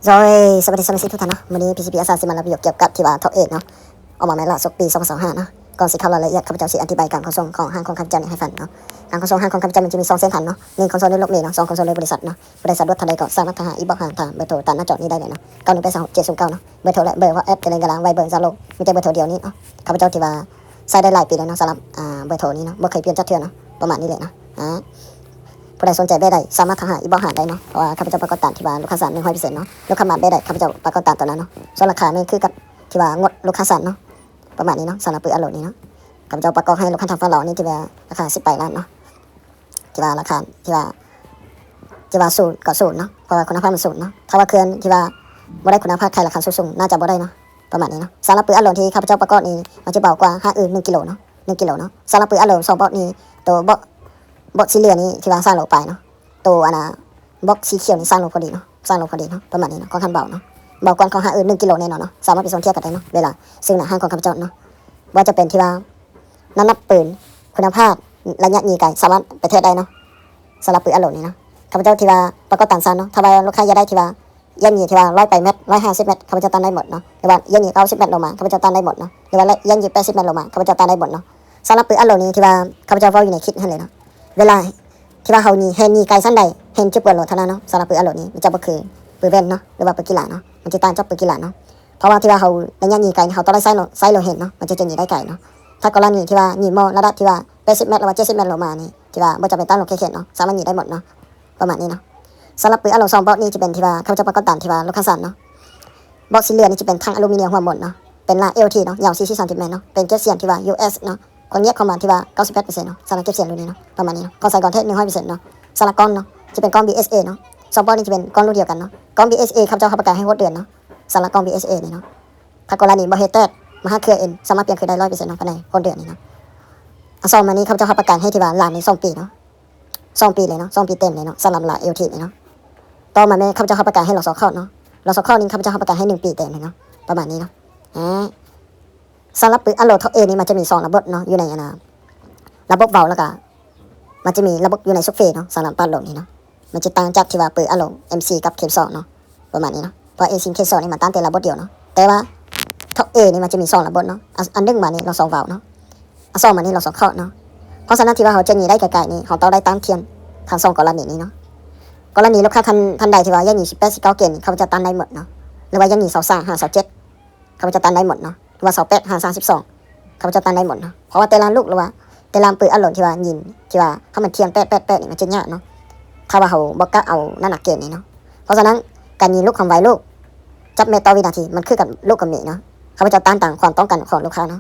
ໂດຍ ສະບາຍດີສະມາຊິກທຸກທ່ານເນາະ, ມື້ນີ້ ພີຊີພີ ອາສາຊິມາລາວວິດີໂອກ່ຽວກັບທີ່ວ່າ Top eight ເນາະ ອອກມາໃໝ່ລ່າສຸດປີສອງພັນຊາວຫ້າເນາະ. ກ່ອນຊິເຂົ້າລາຍລະອຽດ ຂ້າພະເຈົ້າຊິອະທິບາຍການຂົນສົ່ງຂອງຫ້າງຂອງຂ້າພະເຈົ້ານີ້ໃຫ້ຟັງເນາະ. ການຂົນສົ່ງຫ້າງຂອງຂ້າພະເຈົ້າມັນຈະມີສອງເສັ້ນທາງເນາະ, ໜຶ່ງຂົນສົ່ງດ້ວຍລົດເມເນາະ, ສອງຂົນສົ່ງໂດຍບໍລິສັດເນາະ. ຜູ້ໃດສະດວກທາງໃດກໍສາມາດໂທຫາອິນບັອກຫາທາງເບີໂທຕາມໜ້າຈໍນີ້ໄດ້ເລີຍເນາະ, ເກົ້າໜຶ່ງແປດສາມຫົກເຈັດສູນເກົ້າເນາະ. ເບີໂທ ແລະ ເບີວອດແອັບ ແລະ ຕາລາງວາຍເບີ ຊາໂລ ມີແຕ່ເບີໂທດຽວນີ້ເນາະ. ຂ້າພະເຈົ້າທີ່ວ່າໃຊ້ໄດ້ຫຼາຍປີແລ້ວເນາະ ສຳລັບ ອາ ເບີໂທນີ້ເນາະ, ບໍ່ເຄີຍປ່ຽນຈັກເທື່ອເນາະ, ປະມານນີ້ແຫຼະເນາະ. ອາ ຜູ້ໃດສົນໃຈແບບໃດ ສາມາດທັກຫາອິນບັອກຫາໄດ້ເນາະ, ເພາະວ່າຂ້າພະເຈົ້າປະກອບຕາມທີ່ວ່າລູກຄ້າສານ ໜຶ່ງຮ້ອຍເປີເຊັນເນາະ. ລູກຄ້າໝັ້ນແບບໃດ ຂ້າພະເຈົ້າປະກອບຕາມໂຕນັ້ນເນາະ. ສ່ວນລາຄາແມ່ນຄືກັບທີ່ວ່າງົດລູກຄ້າສານເນາະ, ປະມານນີ້ເນາະ. ສຳລັບປືອັນໂຫຼດນີ້ເນາະ ຂ້າພະເຈົ້າປະກອບໃຫ້ລູກຄ້າທາງຝັ່ງລາວນີ້ ທີ່ວ່າລາຄາສິບປາຍລ້ານເນາະ, ທີ່ວ່າລາຄາທີ່ວ່າ ທີ່ວ່າສູນກໍສູນເນາະ, ເພາະວ່າຄຸນນະພາບມັນສູນເນາະ. ຖ້າວ່າເຄື່ອງທີ່ວ່າບໍ່ໄດ້ຄຸນນະພາບ ຂາຍລາຄາສູງໆ ໜ້າຈະບໍ່ໄດ້ເນາະ, ປະມານນີ້ເນາະ. ສຳລັບປືອັນໂຫຼດທີ່ຂ້າພະເຈົ້າປະກອບນີ້ ມັນຈະເບົາກວ່າຫ້າອື່ນໜຶ່ງກິໂລເນາະ, ໜຶ່ງກິໂລເນາະ. ສຳລັບປືອັນໂຫຼດສອງບອກນີ້ ໂຕເບົາະ ເບົາະສີເຫຼືອງນີ້ ທີ່ວ່າສາມໂລປາຍເນາະ, ໂຕອັນນ່າ ບັອກສີຂຽວນີ້ ສາມໂລພໍດີເນາະ, ສາມໂລພໍດີເນາະ, ປະມານນີ້ເນາະ. ຂ້ອນຂ້າງເບົາເນາະ, ເບົາກວ່າຂອງຫ້າງອື່ນໜຶ່ງກິໂລແນ່ນອນເນາະ. ສາມາດໄປສົ່ງທຽບກັນໄດ້ເນາະ ເວລາຊື້ໜ້າຮ້ານຂອງຂ້າພະເຈົ້າເນາະ. ບໍ່ວ່າຈະເປັນທີ່ວ່ານ້ຳໜັກປືນ, ຄຸນນະພາບ, ໄລຍະຍິງໄກ ສາມາດໄປທຽບໄດ້ເນາະ. ສຳລັບປືອັນໂຫຼດນີ້ເນາະ, ຂ້າພະເຈົ້າທີ່ວ່າປະກອບຕາມຊັ້ນເນາະ, ຖ້າວ່າລູກຄ້າຢາກໄດ້ທີ່ວ່າ ແລຍງຍິງທີ່ວ່າຮ້ອຍປາຍແມັດ, ຮ້ອຍຫ້າສິບແມັດ ຂ້າພະເຈົ້າຕັ້ງໄດ້ໝົດເນາະ, ຫຼືວ່າແລຍງຍິງເກົ້າສິບແມັດລົງມາ ຂ້າພະເຈົ້າຕັ້ງໄດ້ໝົດເນາະ, ຫຼືວ່າແລຍງຍິງແປດສິບແມັດລົງມາ ຂ້າພະເຈົ້າຕັ້ງໄດ້ໝົດເນາະ. ສຳລັບປືອັນໂຫຼດນີ້ ທີ່ວ່າຂ້າພະເຈົ້າເວົ້າຢູ່ໃນຄລິບຫັ້ນເລີຍເນາະ, ເວລາທີ່ວ່າເຮົາຍິງ ແຮງຍິງໄກສ່ຳໃດ ແຮງເຈັບປວດໂຫຼເທົ່ານັ້ນເນາະ. ສຳລັບປືອັນໂຫຼດນີ້ ມັນຈະບໍ່ຄືປືແວ່ນເນາະ ຫຼືວ່າປືກິລາເນາະ, ມັນຈະຕ່າງຈາກປືກິລາເນາະ. ເພາະວ່າທີ່ວ່າເຮົາໄລຍະຍິງໄກ ເຮົາຕ້ອງໄດ້ໃຊ້ໂລ ໃຊ້ໂລເຫັນເນາະ, ມັນຈຶ່ງຈະຍິງໄດ້ໄກເນາະ. ຖ້າກໍລະນີທີ່ວ່າຍິງໝໍລະດັບທີ່ວ່າແປດສິບແມັດ ຫຼືວ່າເຈັດສິບແມັດລົງມານີ້ ທີ່ວ່າບໍ່ຈຳເປັນຕ້ອງລົງແຂນເນາະ, ສາມາດຍິງໄດ້ໝົດເນາະ, ປະມານນີ້ເນາະ. ສຳລັບປືອັນໂຫຼດສອງບອກນີ້ ຈະເປັນທີ່ວ່າຂ້າພະເຈົ້າປະກອບຕາມທີ່ວ່າລູກຄ້າສານເນາະ. ບອກສີເຫຼືອງນີ້ຈະເປັນຖັງອາລູມີນຽມຫົວໝົນເນາະ, ເປັນລາກ ແອລ ທີ ເນາະ, ຍາວສີ່ສິບສາມສິບແມັດເນາະ, ເປັນເກັບສຽງທີ່ວ່າ ຢູ ເອສ ເນາະ, ຄວາມງຽບຂອງມັນທີ່ວ່າເກົ້າສິບແປດເປີເຊັນເນາະ. ສຳລັບເກັບສຽງລຸ້ນນີ້ເນາະ, ປະມານນີ້ເນາະ. ຂອງສາຍກອນແທ້ ໜຶ່ງຮ້ອຍເປີເຊັນເນາະ. ສຳລັບກ້ອງເນາະ ຈະເປັນກ້ອງ ບີ ເອສ ເອ ເນາະ, ສອງບອກນີ້ຈະເປັນກ້ອງລູກດຽວກັນເນາະ. ກ້ອງ ບີ ເອສ ເອ ຂ້າພະເຈົ້າຮັບປະກັນໃຫ້ຫົກເດືອນເນາະ, ສຳລັບກ້ອງ ບີ ເອສ ເອ ນີ້ເນາະ. ຖ້າກໍລະນີບໍ່ເຮັດແຕກ ມາຫາເຄື່ອງເອງ ສາມາດປ່ຽນຄືນໄດ້ຮ້ອຍເປີເຊັນເນາະ ພາຍໃນຫົກເດືອນນີ້ເນາະ. ອັນສອງມານີ້ ຂ້າພະເຈົ້າຮັບປະກັນໃຫ້ທີ່ວ່າລາມນີ້ສອງປີເນາະ, ສອງປີເລີຍເນາະ, ສອງປີເຕັມເລີຍເນາະ ສຳລັບລາມ ແອລ ທີ ນີ້ເນາະ. ຕໍ່ມາແມ່ນຂ້າພະເຈົ້າຮັບປະກັນໃຫ້ ລສຄ ເນາະ, ລສຄ ນີ້ຂ້າພະເຈົ້າຮັບປະກັນໃຫ້ໜຶ່ງປີເຕັມເລີຍເນາະ, ປະມານນີ້ເນາະ. ອາ ສຳລັບປືອັນໂຫຼດທັອບເອນີ້ ມັນຈະມີສອງລະບົບເນາະ, ຢູ່ໃນອັນນ່າ ລະບົບເບົາ ແລ້ວກະມັນຈະມີລະບົບຢູ່ໃນຊຸກເຟເນາະ. ສຳລັບປາດໂຫຼດນີ້ເນາະ ມັນຈະຕ່າງຈາກທີ່ວ່າປືອັນໂຫຼດ ເອັມ ສີ່ ກັບ ເຄ ສອງ ເນາະ, ປະມານນີ້ເນາະ. ເພາະ ເອ ສີ່ ເຄ ສອງ ນີ້ມັນຕັ້ງແຕ່ລະບົບດຽວເນາະ, ແຕ່ວ່າທັອບເອນີ້ມັນຈະມີສອງລະບົບເນາະ. ອັນ ອັນໜຶ່ງມານີ້ ລສ ວາວ ເນາະ, ອັນສອງມານີ້ ລສຄ ເນາະ. ເພາະສະນັ້ນທີ່ວ່າເຮົາຈະຍິງໄດ້ໄກໆນີ້ ເຮົາຕ້ອງໄດ້ຕັ້ງທຽນທັງສອງກໍລະນີນີ້ເນາະ. ກໍລະນີລູກຄ້າທ່ານ ທ່ານໃດທີ່ວ່າຢາກຍິງສິບແປດ ສິບເກົ້າເກມນີ້ ຂ້າພະເຈົ້າຕັ້ງໄດ້ໝົດເນາະ, ຫຼືວ່າຢາກຍິງຊາວສາມ ຫາຊາວເຈັດ ຂ້າພະເຈົ້າຕັ້ງໄດ້ໝົດເນາະ, ຫຼືວ່າຊາວແປດ ຫາສາມສິບສອງ ຂ້າພະເຈົ້າຕັ້ງໄດ້ໝົດເນາະ. ເພາະວ່າແຕ່ລະລູກ ຫຼືວ່າແຕ່ລະປືອັນໂຫຼດທີ່ວ່າຍິງ ທີ່ວ່າໃຫ້ມັນທຽງແປະໆໆນີ້ ມັນຈະຍາກເນາະ ຖ້າວ່າເຮົາບໍ່ກະເອົານ້ຳໜັກເກມນີ້ເນາະ. ເພາະສະນັ້ນ ການຍິງລູກຄວາມໄວ ລູກຈັບແມັດຕໍ່ວິນາທີ ມັນຄືກັນລູກກໍມີເນາະ. ຂ້າພະເຈົ້າຕັ້ງຕາມຄວາມຕ້ອງການຂອງລູກຄ້າເນາະ.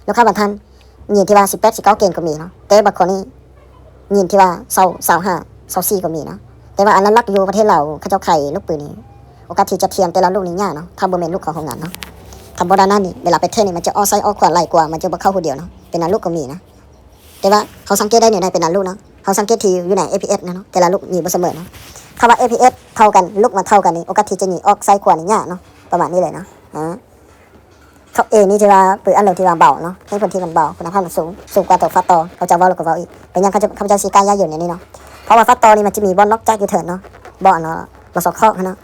ລູກຄ້າບາງທ່ານຍິງທີ່ວ່າສິບແປດ ສິບເກົ້າເກມກໍມີເນາະ, ແຕ່ບາງຄົນນີ້ຍິງທີ່ວ່າຊາວ ຊາວຫ້າ ຊາວສີ່ກໍມີເນາະ. ແຕ່ວ່າອັນຫຼັກໆຢູ່ປະເທດລາວ ເຂົາເຈົ້າຂາຍລູກປືນນີ້ ໂອກາດທີ່ຈະທຽງແຕ່ລະລູກນີ້ຍາກເນາະ, ຖ້າບໍ່ແມ່ນລູກຂອງໂຮງງານເນາະ. ຖ້າບໍ່ດ້ານນັ້ນນີ້ ເວລາໄປເທຣນນີ້ ມັນຈະອອກຊ້າຍອອກຂວາຫຼາຍກວ່າ, ມັນຈະບໍ່ເຂົ້າຜູ້ດຽວເນາະ, ເປັນລະລູກກໍມີນະ. ແຕ່ວ່າເຮົາສັງເກດໄດ້ແນວໃດ ເປັນລະລູກເນາະ, ເຮົາສັງເກດທີ່ຢູ່ໃນ ເອ ພີ ເອສ ນະເນາະ, ແຕ່ລະລູກຍິງບໍ່ສະເໝີເນາະ. ຖ້າວ່າ ເອ ພີ ເອສ ເທົ່າກັນ ລູກມັນເທົ່າກັນນີ້ ໂອກາດທີ່ຈະຍິງອອກຊ້າຍຂວານີ້ຍາກເນາະ, ປະມານນີ້ເລີຍເນາະ. ອາ ທັອບເອນີ້ຖືວ່າປືອັນໂຫຼດທີ່ວ່າເບົາເນາະ, ເຫດຜົນທີ່ມັນເບົາ ຄຸນນະພາບມັນສູງ ສູງກວ່າໂຕຟາດຕໍ່. ຂ້າພະເຈົ້າເວົ້າແລ້ວກໍເວົ້າອີກ, ເປັນຫຍັງຂ້າພະເຈົ້າ ຂ້າພະເຈົ້າຊິກ້າຢາຢືນແນວນີ້ເນາະ? ເພາະວ່າຟາດຕໍ່ນີ້ມັນຈະມີບ່ອນນອກຈັກຢູ່ເທິງເນາະ, ບ່ອນອັນນ່າ ລສຄ ຫັ້ນເນາະ,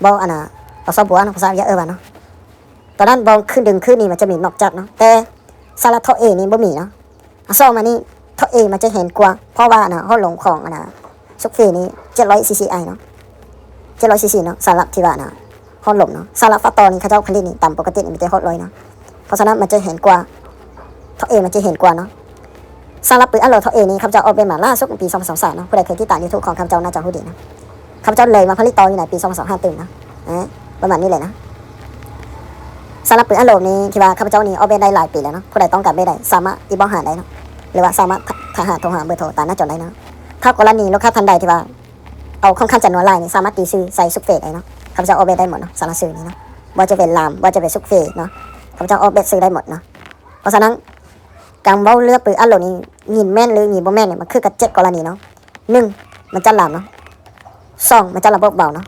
ບ່ອນອັນນ່າ ລສບ ເນາະ, ພາສາຫວຽດເອີ້ນວ່າເນາະ. ຕອນນັ້ນບ່ອນຂຶ້ນດຶງຂຶ້ນນີ້ ມັນຈະມີນອກຈັກເນາະ, ແຕ່ສຳລັບທັອບເອນີ້ບໍ່ມີເນາະ. ອາ ສອງມານີ້ ທັອບເອມັນຈະແຮງກວ່າ ເພາະວ່າອັນນ່າ ຮອດລົມຂອງອັນນ່າ ຊຸກເຟນີ້ ເຈັດຮ້ອຍ ຊີຊີ ເນາະ, ເຈັດຮ້ອຍ ຊີຊີ ເນາະ, ສຳລັບທີ່ວ່າອັນນ່າ ຮອດລົມເນາະ. ສຳລັບຟາດຕໍ່ນີ້ ເຂົາເຈົ້າຜະລິດນີ້ຕາມປົກກະຕິນີ້ມີແຕ່ຮອດຮ້ອຍເນາະ, ເພາະສະນັ້ນມັນຈະແຮງກວ່າ ທັອບເອມັນຈະແຮງກວ່າເນາະ. ສຳລັບປືອັນໂຫຼດທັອບເອນີ້ ຂ້າພະເຈົ້າອອກແບບມາລ່າສຸດປີສອງພັນຊາວສາມເນາະ, ຜູ້ໃດເຄີຍຕິດຕາມຢູທູບຂອງຂ້າພະເຈົ້າໜ້າຈະຮູ້ດີເນາະ. ຂ້າພະເຈົ້າເລີຍມາຜະລິດຕໍ່ຢູ່ໃນປີສອງພັນຊາວຫ້າຕື່ມເນາະ, ເອີ ປະມານນີ້ເລີຍເນາະ. ສຳລັບປືອັນໂຫຼດນີ້ ທີ່ວ່າຂ້າພະເຈົ້ານີ້ອອກແບບໄດ້ຫຼາຍປີແລ້ວເນາະ, ຜູ້ໃດຕ້ອງການແບບໃດ ສາມາດອິນບັອກຫາໄດ້ເນາະ, ຫຼືວ່າສາມາດ ທ- ທ- ຫາໂທຫາເບີໂທຕາມໜ້າຈໍໄດ້ເນາະ. ຖ້າກໍລະນີລູກຄ້າທ່ານໃດທີ່ວ່າເອົາຂ້ອນຂ້າງຈຳນວນຫຼາຍນີ້ ສາມາດຕີຊື່ໃສ່ຊຸກເຟໄດ້ເນາະ, ຂ້າພະເຈົ້າອອກແບບໄດ້ໝົດເນາະ, ສາມາດຊື້ນີ້ເນາະ, ບໍ່ວ່າຈະເປັນລາມ ບໍ່ວ່າຈະເປັນຊຸກເຟເນາະ, ຂ້າພະເຈົ້າອອກແບບຊື້ໄດ້ໝົດເນາະ. ເພາະສະນັ້ນ ການເວົ້າເລື່ອງປືອັນໂຫຼດນີ້ ຍິງແມ່ນຫຼືຍິງບໍ່ແມ່ນນີ້ ມັນຄືກັນເຈັດກໍລະນີເນາະ. ໜຶ່ງ ມາຈາກລາມເນາະ, ສອງ ມາຈາກລະບົບເບົາເນາະ,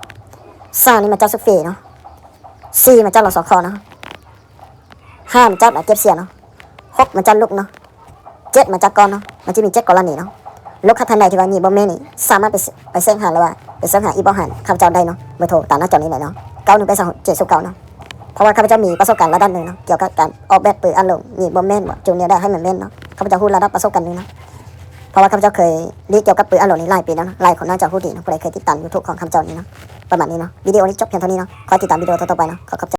ສາມນີ້ມາຈາກຊຸກເຟເນາະ, ສີ່ ມາຈາກ ລສຄ ເນາະ, ຫ້າ ມາຈາກເກັບສຽງເນາະ, ຫົກ ມາຈາກລູກເນາະ, ເຈັດ ມາຈາກກ້ອນເນາະ. ມັນຈະມີເຈັດກໍລະນີເນາະ. ລູກຄ້າທ່ານໃດທີ່ວ່າຍິງບໍ່ແມ່ນນີ້ ສາມາດໄປ ໄປແຊກຫາ ຫຼືວ່າໄປເສີດຫາອິນບັອກຫາຂ້າພະເຈົ້າໄດ້ເນາະ, ເບີໂທຕາມໜ້າຈໍນີ້ເລີຍເນາະ. ເກົ້າໜຶ່ງແປດສອງເຈັດສູນເກົ້າເນາະ. ເພາະວ່າຂ້າພະເຈົ້າມີປະສົບການລະດັບໜຶ່ງເນາະ ກ່ຽວກັບການອອກແບບປືນອາໂຫຼນ ຍິງບົມແມ່ນບໍ່ ຈູນແນວໃດໃຫ້ມັນແມ່ນເນາະ. ຂ້າພະເຈົ້າຮູ້ລະດັບປະສົບການໜຶ່ງເນາະ ເພາະວ່າຂ້າພະເຈົ້າເຄີຍລີ້ກ່ຽວກັບປືນອາໂຫຼນນີ້ຫຼາຍປີແລ້ວເນາະ. ຫຼາຍຄົນໜ້າຈະຮູ້ດີເນາະ ຜູ້ໃດເຄີຍຕິດຕາມ YouTube ຂອງຂ້າພະເຈົ້ານີ້ເນາະ. ປະມານນີ້ເນາະ ວິດີໂອນີ້ຈົບພຽງເທົ່ານີ້ເນາະ. ຂໍຕິດຕາມວິດີໂອຕໍ່ໆໄປເນາະ. ຂໍຂອບໃຈ.